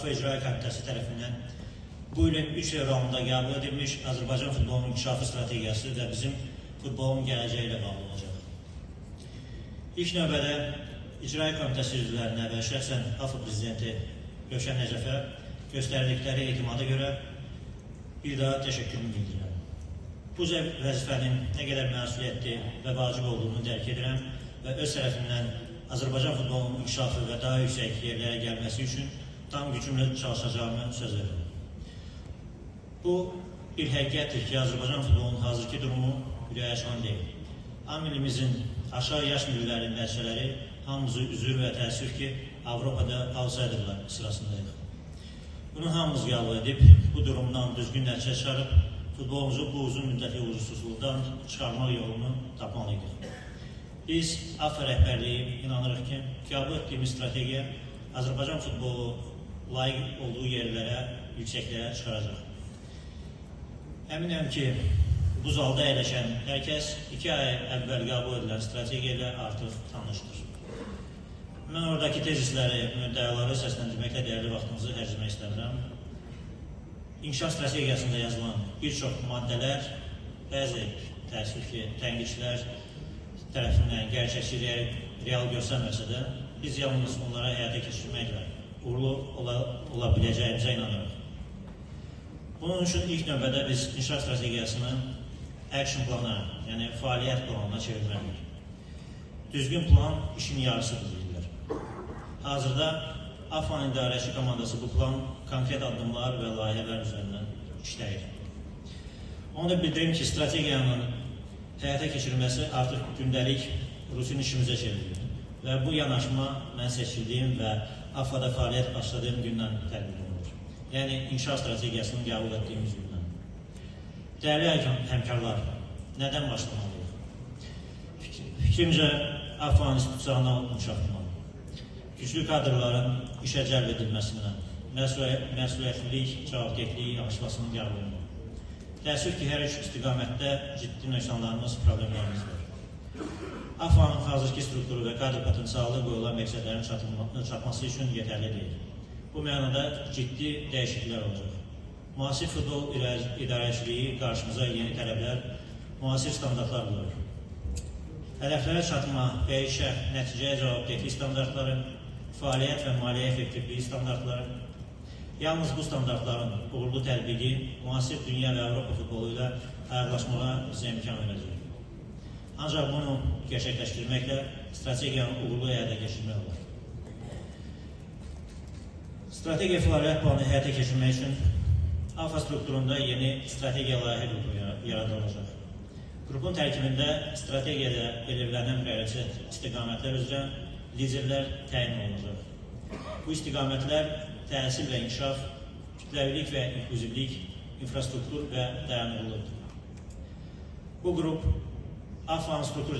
AFFA İcraiyyə Komitəsi tərəfindən bu ilin 3 fevralında qəbul edilmiş Azərbaycan futbolunun inkişafı strategiyası və bizim futbolun gələcəyi ilə bağlı olacaq. İlk növbədə İcraiyyə Komitəsi üzvlərinə və şəxsən AFFA Prezidenti Rövşən Nəcəfə göstərdikləri etimada görə bir daha təşəkkürümü bildirirəm. Bu vəzifənin nə qədər məsuliyyətli və vacib olduğunu dərk edirəm və öz tərəfimdən Azərbaycan futbolunun inkişafı və daha yüksək yerlərə gəlməsi üçün tam gücümlə çalışacağımı söz verirəm. Bu bir həqiqətdir ki, Azərbaycan futbolunun hazırki durumu ürəkaçan deyil. A millimizin aşağı yaş millilərinin nəticələri hamımızı üzür və təəssüf ki, Avropada outsiderlar sırasındayıq. Bunu hamımız qəbul edib, bu durumdan düzgün nəticə çıxarıb, futbolumuzu bu uzun müddətli uğursuzluqdan çıxarmaq yolunu tapmalıydıq. Biz AFFA rəhbərliyi inanırıq ki, qəbul etdiyimiz strategiya Azərbaycan futbolu layiq olduğu yerlərə, yüksəklərə çıxaracaq. Əminəm ki, bu zalda əyləşən hər kəs 2 ay əvvəl qəbul edilən strategiya ilə artıq tanışdır. Mən oradakı tezisləri, müddəaları səsləndirməklə dəyərli vaxtınızı hərcəmək istəmirəm. İnkişaf strategiyasında yazılan bir çox maddələr, bəzi təəssüf ki, tənqidçilər tərəfindən gerçəkçi, real göstərməsə də, biz yalnız onlara həyata keçirməklə uğurlu ola biləcəyimizə inanırıq. Bunun üçün ilk növbədə biz inkişaf strategiyasını action plana, yəni fəaliyyət planına çevirməliyik. Düzgün plan işin yarısıdır deyirlər. Hazırda AFFA-nın idarəçi komandası bu plan konkret addımlar və layihələr üzərindən işləyir. Onu da bildirim ki, strategiyanın həyata keçirilməsi artıq gündəlik rutin işimizə çevrilir. Və bu yanaşma mən seçildiyim və AFFA-da fəaliyyət başladığım gündən tətbiq olunur. Yəni, inkişaf strategiyasını qəbul etdiyimiz gündən. Dəyərli həmkarlar, nədən başlamalıyıq? Fikrimcə, AFFA-nın institusional inkişafından, güclü kadrların işə cəlb edilməsindən, məsuliyyətlilik, cavabdehlik yanaşmasının qəbulundan. Təəssüf ki, hər üç istiqamətdə ciddi nöqsanlarımız, problemlərimiz var. AFFA-nın hazırki strukturu və kadr potensialı qoyulan məqsədlərin çatması üçün yetərli deyil. Bu mənada ciddi dəyişikliklər olacaq. Müasir futbol idarəçiliyi qarşımıza yeni tələblər, müasir standartlar qoyur. Hədəflərə çatma və işə, nəticəyə cavabdehlik standartları, fəaliyyət və maliyyə effektivliyi standartları, yalnız bu standartların uğurlu tətbiqi müasir dünya və Avropa futbolu ilə ayaqlaşmağa bizə imkan verəcək. Ancaq bunu gerçəkləşdirməklə strategiyanı uğurlu həyata keçirmək olar. Strategiya fəaliyyət planı həyata keçirmək üçün AFFA strukturunda yeni strategiya layihə qrupu yaradılacaq. Qrupun tərkibində strategiyada belirlənən prioritet istiqamətlər üzrə liderlər təyin olunacaq. Bu istiqamətlər təhsil və inkişaf, kütləvilik və inklüzivlik, infrastruktur və dayanıqlılıqdır. Bu qrup AFFA-nın struktur